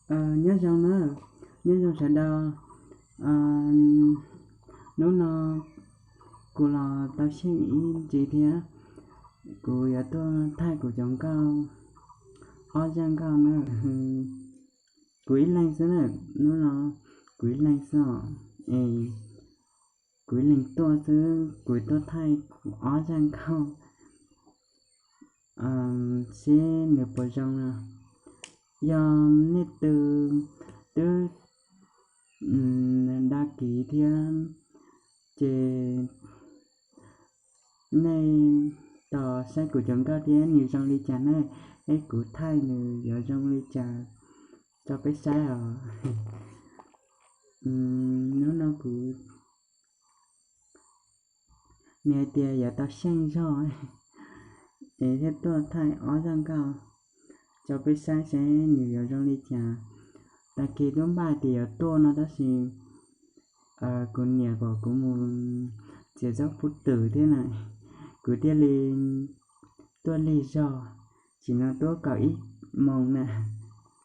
Nyob zoo na, nyob zoo sawv daws. Hnub no kuv los tau xyeej ib ntsis thiab, kuv yuav tuaj thaij kuv cov nkauj, ob zaj nkauj na. Kuv ib leeg xwb na, hnub no kuv ib leeg xwb os. Es kuv ib leeg tuaj xwb, kuv tuaj thaij kuv ob zaj nkauj, seb nws puas zoo no. Yog nej twg twb dag kiv thiab, ces nej tos saib kuv cov nkauj thiab nws zoo li cas na, es kuv thaij nws yuav zoo li cas rau peb saib os. Hnub no kuv, nws hais tias yuav tau xyeej zog, es thiaj tuaj thaij ob zaj nkauj rau peb saib seb nws yuav zoo li cas. Tag kis twb npaj tias yuav tuaj no tab sis kuv niam kom kuv mus txiav zaub pub twm thiab na, kuv thiaj li tuaj lig zog, tsim no twb kaum ib moos na,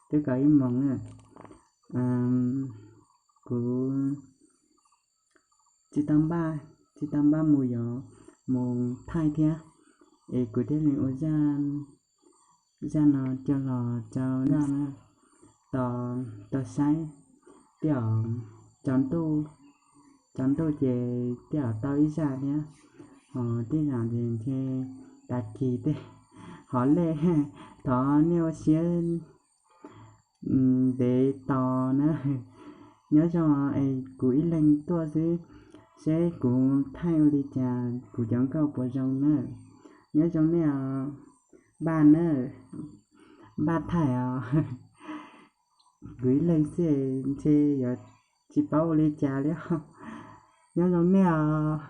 twb kaum ib moos na. Kuv tsis tau npaj, tsis tau npaj mus yuav, mus thaij thiab, es kuv thiaj li ua zaj no coj los rau nej tos saib. Tej zaum tsaus ntuj, tsaus ntuj ces tej zaum tau ib zaj thiab, ho tej zaum ces ntshe tag kis tej. Hov lej, thov nej ua siab ntev tos na. Nyob zoo es kuv ib leeg tuaj xwb, seb kuv thaij ua li cas kuv cov nkauj puas zoo na. Nyob zoo nej os, npaj na, npaj thaij os. Kuv ib leeg xwb ntshe yuav tsis paub ua li cas li os. Nyob zoo nej os.